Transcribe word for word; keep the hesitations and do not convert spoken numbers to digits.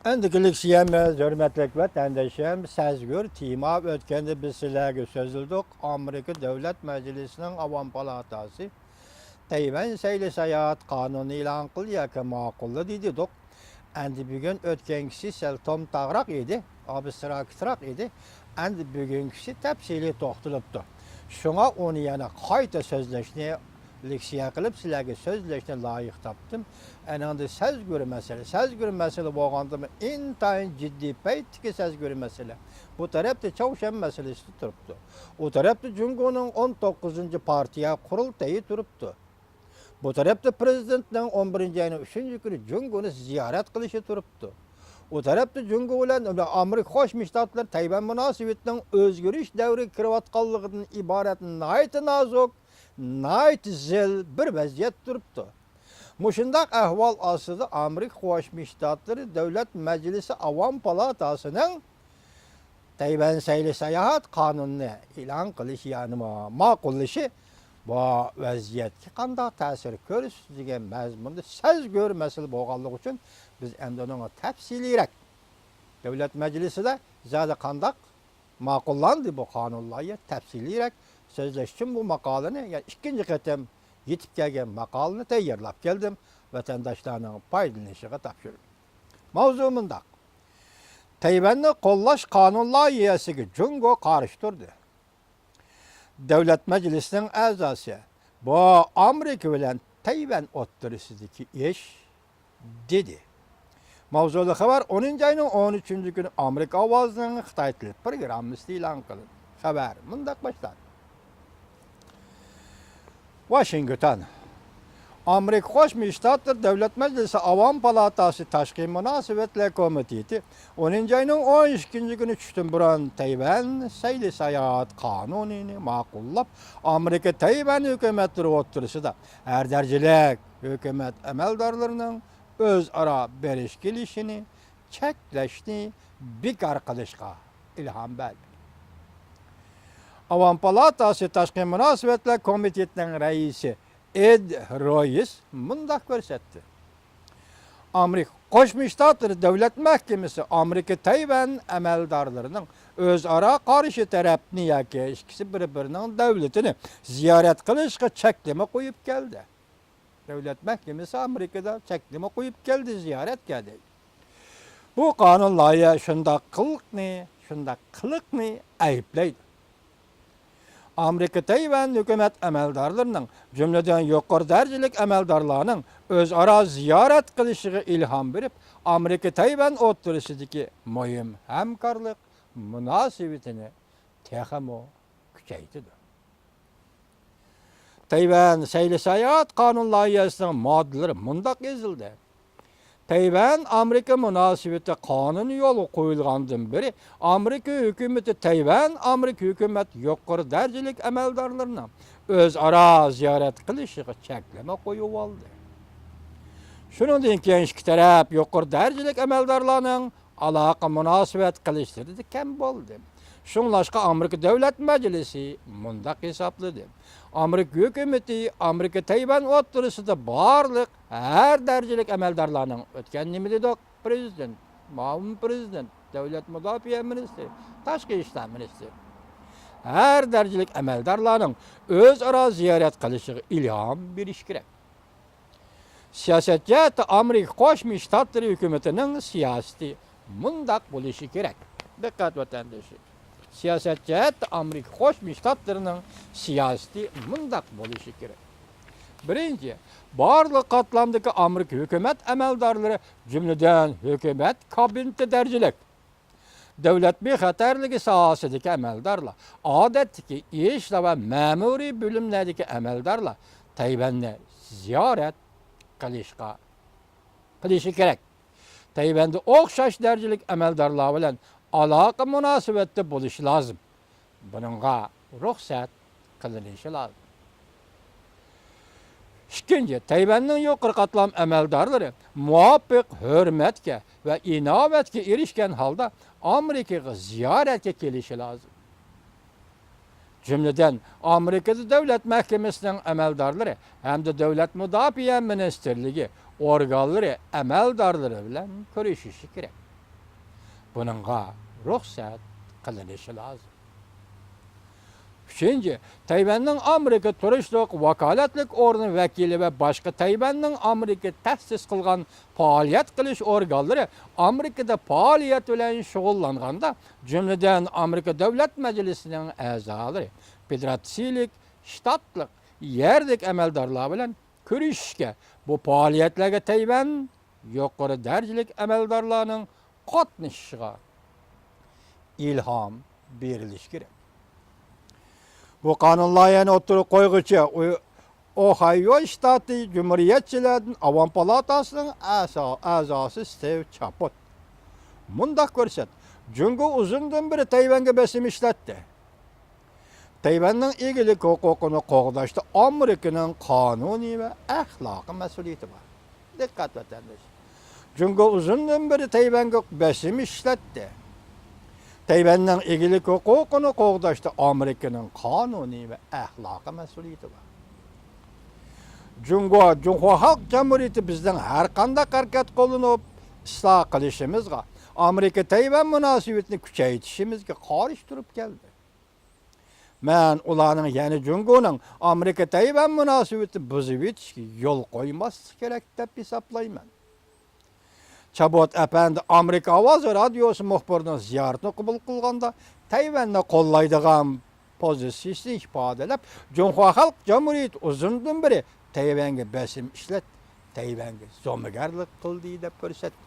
ئەمدىكى لېكسىيەمىز، ھۆرمەتلىك ۋەتەندىشىم، سەزگۈر تېما. ئۆتكەندە بىز سىلەرگە سۆزلىدۇق، ئامېرىكا دۆلەت مەجلىسىنىڭ ئاۋام پالاتاسى تەيۋەن سەيلە ساياھەت قانۇنى ئېلان قىلدى ياكى ماقۇللىدى دېدۇق. ئەمدى بۈگۈن، ئۆتكەنكىسى سەل تومتاغراق ئىدى، ئابستراكتراق ئىدى. ئەمدى بۈگۈنكىسى تەپسىلىي توختىلىپتۇ. شۇڭا ئۇنى يەنە قايتا سۆزلەشنى، لېكسىيە قىلىپ سىلەرگە سۆزلەشنى لايىق تاپتىم. ئەنىڭدە سەزگۈر مەسىلە، سەزگۈر مەسىلە بولغاندىمۇ ئىنتايىن جىددىي پەيتتىكى سەزگۈر مەسىلە. بۇ تەرەپتە چاۋشيەن مەسىلىسى تۇرۇپتۇ. ئۇ تەرەپتە جۇڭگونىڭ ئون توققۇزىنچى پارتىيە قۇرۇلتىيى تۇرۇپتۇ. بۇ تەرەپتە پىرېزىدېنتنىڭ ئون بىرىنچى ئاينىڭ ئۈچىنچى كۈنى جۇڭگونى زىيارەت قىلىشى تۇرۇپتۇ. ئۇ تەرەپتە جۇڭگو بىلەن ئامېرىكا قوشما شتاتلىرى تەيۋەن مۇناسىۋىتىنىڭ ئۆزگىرىش دەۋرىگە كىرىۋاتقانلىقىدىن ئىبارەت ناھايىتى نازۇك، ناھايىتى زىل بىر ۋەزىيەت تۇرۇپتۇ. مۇشۇنداق ئەھۋال ئاستىدا ئامېرىكا قوشما شتاتلىرى دۆلەت مەجلىسى ئاۋام پالاتاسىنىڭ تەيۋەن سەيلە ساياھەت قانۇنىنى ئېلان قىلىشى، يەنىمۇ ماقۇللىشى بۇ ۋەزىيەتكە قانداق تەسىر كۆرسىتىدۇ دېگەن مەزمۇندا سەزگۈر مەسىلە بولغانلىقى ئۈچۈن، بىز ئەمدى ئۇنىڭغا تەپسىلىيرەك، دۆلەت مەجلىسىدە زادى قانداق ماقۇللاندى بۇ قانۇن لايىھە، تەپسىلىيرەك سۆزلەش ئۈچۈن بۇ ماقالىنى، يەنى ئىككىنچى قېتىم يېتىپ كەلگەن ماقالىنى تەييارلاپ كەلدىم، ۋەتەنداشلارنىڭ پايدىلىنىشىغا تاپشۇرىمەن. ماۋزۇ مۇنداق. تەيۋەننى قوللاش قانۇن لايىھەسىگە جۇڭگو قارشى تۇردى. دۆلەت مەجلىسىنىڭ ئەزاسى، بۇ ئامېرىكا بىلەن تەيۋەن ئوتتۇرىسىدىكى ئىش، دېدى. ماۋزۇلۇق خەۋەر ئونىنچى ئاينىڭ ئون ئۈچىنچى كۈنى ئامېرىكا ئاۋازىنىڭ خىتاي تىلى پروگراممىسىدا ئېلان قىلىندى. خەۋەر مۇنداق باشلاندى. ۋاشىنگتون. ئامېرىكا قوشما شتاتلىرى دۆلەت مەجلىسى ئاۋام پالاتاسى تاشقى مۇناسىۋەتلەر كومىتېتى ئونىنچى ئاينىڭ ئون ئىككىنچى كۈنى چۈشتىن بۇرۇن تەيۋەن سەيلە ساياھەت قانۇنىنى ماقۇللاپ، ئامېرىكا تەيۋەن ھۆكۈمەتلىرى ئوتتۇرىسىدا ھەر دەرىجىلىك ھۆكۈمەت ئەمەلدارلىرىنىڭ ئۆزئارا بېرىش كېلىشىنى چەكلەشنى بىكار قىلىشقا ئىلھام بەردى. ئاۋام پالاتاسى تاشقى مۇناسىۋەتلەر كومىتېتىنىڭ رەئىسى ئېد رويس مۇنداق كۆرسەتتى. ئامېرىكا قوشما شتاتلىرى دۆلەت مەھكىمىسى ئامېرىكا تەيۋەن ئەمەلدارلىرىنىڭ ئۆزئارا قارشى تەرەپنى ياكى ئىككىسى بىر-بىرىنىڭ دۆلىتىنى زىيارەت قىلىشقا چەكلىمە قويۇپ كەلدى. دۆلەت مەھكىمىسى ئامېرىكىدا چەكلىمە قويۇپ كەلدى زىيارەتكە، دەيدۇ. بۇ قانۇن لايىھە شۇنداق قىلىقنى، شۇنداق قىلىقنى ئەيىبلەيدۇ. ئامېرىكا تەيۋەن ھۆكۈمەت ئەمەلدارلىرىنىڭ، جۈملىدىن يۇقىرى دەرىجىلىك ئەمەلدارلارنىڭ ئۆزئارا زىيارەت قىلىشىغا ئىلھام بېرىپ، ئامېرىكا تەيۋەن ئوتتۇرىسىدىكى مۇھىم ھەمكارلىق مۇناسىۋىتىنى تېخىمۇ كۈچەيتىدۇ. تەيۋەن سەيلە ساياھەت قانۇن لايىھەسىنىڭ ماددىلىرى مۇنداق يېزىلدى. تەيۋەن ئامېرىكا مۇناسىۋىتى قانۇنى يولغا قويۇلغاندىن بېرى، ئامېرىكا ھۆكۈمىتى تەيۋەن ئامېرىكا ھۆكۈمەت يۇقىرى دەرىجىلىك ئەمەلدارلىرىنىڭ ئۆزئارا زىيارەت قىلىشىغا چەكلىمە قويۇۋالدى. شۇنىڭدىن كېيىن ئىككى تەرەپ يۇقىرى دەرىجىلىك ئەمەلدارلارنىڭ ئالاقە مۇناسىۋەت قىلىشلىرىدا كەم بولدى. شۇڭلاشقا ئامېرىكا دۆلەت مەجلىسى مۇنداق ھېسابلىدى. ئامېرىكا ھۆكۈمىتى ئامېرىكا تەيۋەن ئوتتۇرىسىدا بارلىق ھەر دەرىجىلىك ئەمەلدارلارنىڭ، ئۆتكەن نېمە دېدۇق؟ پىرېزىدېنت، مۇئاۋىن پىرېزىدېنت، دۆلەت مۇداپىئە مىنىستىرى، تاشقى ئىشلار مىنىستىرى، ھەر دەرىجىلىك ئەمەلدارلارنىڭ ئۆزئارا زىيارەت قىلىشىغا ئىلھام بېرىش كېرەك. سىياسەت جەھەتتە ئامېرىكا قوشما شتاتلىرى ھۆكۈمىتىنىڭ سىياسىتى مۇنداق بولۇشى كېرەك. دىققەت ۋەتەندىشى. سىياسەت جەھەتتە ئامېرىكا قوشما شتاتلىرىنىڭ سىياسىتى مۇنداق بولۇشى كېرەك. بىرىنچى، بارلىق قاتلامدىكى ئامېرىكا ھۆكۈمەت ئەمەلدارلىرى، جۈملىدىن ھۆكۈمەت كابىنېتى دەرىجىلىك، دۆلەت بىخەتەرلىكى ساھەسىدىكى ئەمەلدارلار، ئادەتتىكى ئىشلار ۋە مەمۇرىي بۆلۈملەردىكى ئەمەلدارلار تەيۋەننى زىيارەت قىلىشقا، قىلىشى كېرەك. تەيۋەندە ئوخشاش دەرىجىلىك ئەمەلدارلار بىلەن ئالاقە مۇناسىۋەتتە بولۇشى لازىم. بۇنىڭغا رۇخسەت قىلىنىشى لازىم. ئىككىنچى، تەيۋەننىڭ يۇقىرى قاتلام ئەمەلدارلىرى مۇۋاپىق ھۆرمەتكە ۋە ئىناۋەتكە ئېرىشكەن ھالدا ئامېرىكىغا زىيارەتكە كېلىشى لازىم. جۈملىدىن، ئامېرىكىدا دۆلەت مەھكىمىسىنىڭ ئەمەلدارلىرى ھەمدە دۆلەت مۇداپىئە مىنىستىرلىكى ئورگانلىرى ئەمەلدارلىرى بىلەن كۆرۈشۈشى كېرەك. بۇنىڭغا رۇخسەت قىلىنىشى لازىم. ئۈچىنچى، تەيۋەننىڭ ئامېرىكا تۇرۇشلۇق ۋاكالەتلىك ئورنى ۋەكىلى ۋە باشقا تەيۋەننىڭ ئامېرىكا تەسىس قىلغان پائالىيەت قىلىش ئورگانلىرى ئامېرىكىدا پائالىيەت بىلەن شۇغۇللانغاندا، جۈملىدىن ئامېرىكا دۆلەت مەجلىسىنىڭ ئەزالىرى، فېدېراتسىيىلىك، شتاتلىق، يەرلىك ئەمەلدارلار بىلەن كۆرۈشۈشكە، بۇ پائالىيەتلەرگە تەيۋەن يۇقىرى دەرىجىلىك ئەمەلدارلارنىڭ قاتنىشىشىغا ئىلھام بېرىلىشى كېرەك. بۇ قانۇن لايىھەنى ئوتتۇرىغا قويغۇچى ئوھايو شتاتى جۇمھۇرىيەتچىلەردىن ئاۋام پالاتاسىنىڭ ئەزا-، ئەزاسى ستېۋ چاپوت مۇنداق كۆرسەت، جۇڭگو ئۇزۇندىن بېرى تەيۋەنگە بېسىم ئىشلەتتى. تەيۋەننىڭ ئىگىلىك ھوقۇقىنى قوغداشتا ئامېرىكىنىڭ قانۇنىي ۋە ئەخلاقىي مەسئۇلىيىتى بار. دىققەت، ۋەتەنداش! جۇڭگو ئۇزۇندىن بېرى تەيۋەنگە بېسىم ئىشلەتتى. تەيۋەننىڭ ئىگىلىك ھوقۇقىنى قوغداشتا ئامېرىكىنىڭ قانۇنىي ۋە ئەخلاقىي مەسئۇلىيىتى بار. جۇڭگو، جۇڭخۇا خەلق جۇمھۇرىيىتى بىزنىڭ ھەر قانداق ھەرىكەت قوللىنىپ، ئىسلاھ قىلىشىمىزغا، ئامېرىكا تەيۋەن مۇناسىۋىتىنى كۈچەيتىشىمىزگە قارشى تۇرۇپ كەلدى. مەن ئۇلارنىڭ، يەنى جۇڭگونىڭ ئامېرىكا تەيۋەن مۇناسىۋىتىنى بۇزۇۋېتىشكە يول قويماسلىق كېرەك دەپ ھېسابلايمەن. چابوت ئەپەندى ئامېرىكا ئاۋازى رادىيوسى مۇخبىرىنىڭ زىيارىتىنى قوبۇل قىلغاندا، تەيۋەننى قوللايدىغان پوزىتسىيىسىنى ئىپادىلەپ، جۇڭخۇا خەلق جۇمھۇرىيىتى ئۇزۇندىن بېرى تەيۋەنگە بېسىم ئىشلەتتى، تەيۋەنگە زومىگەرلىك قىلدى دەپ كۆرسەتتى.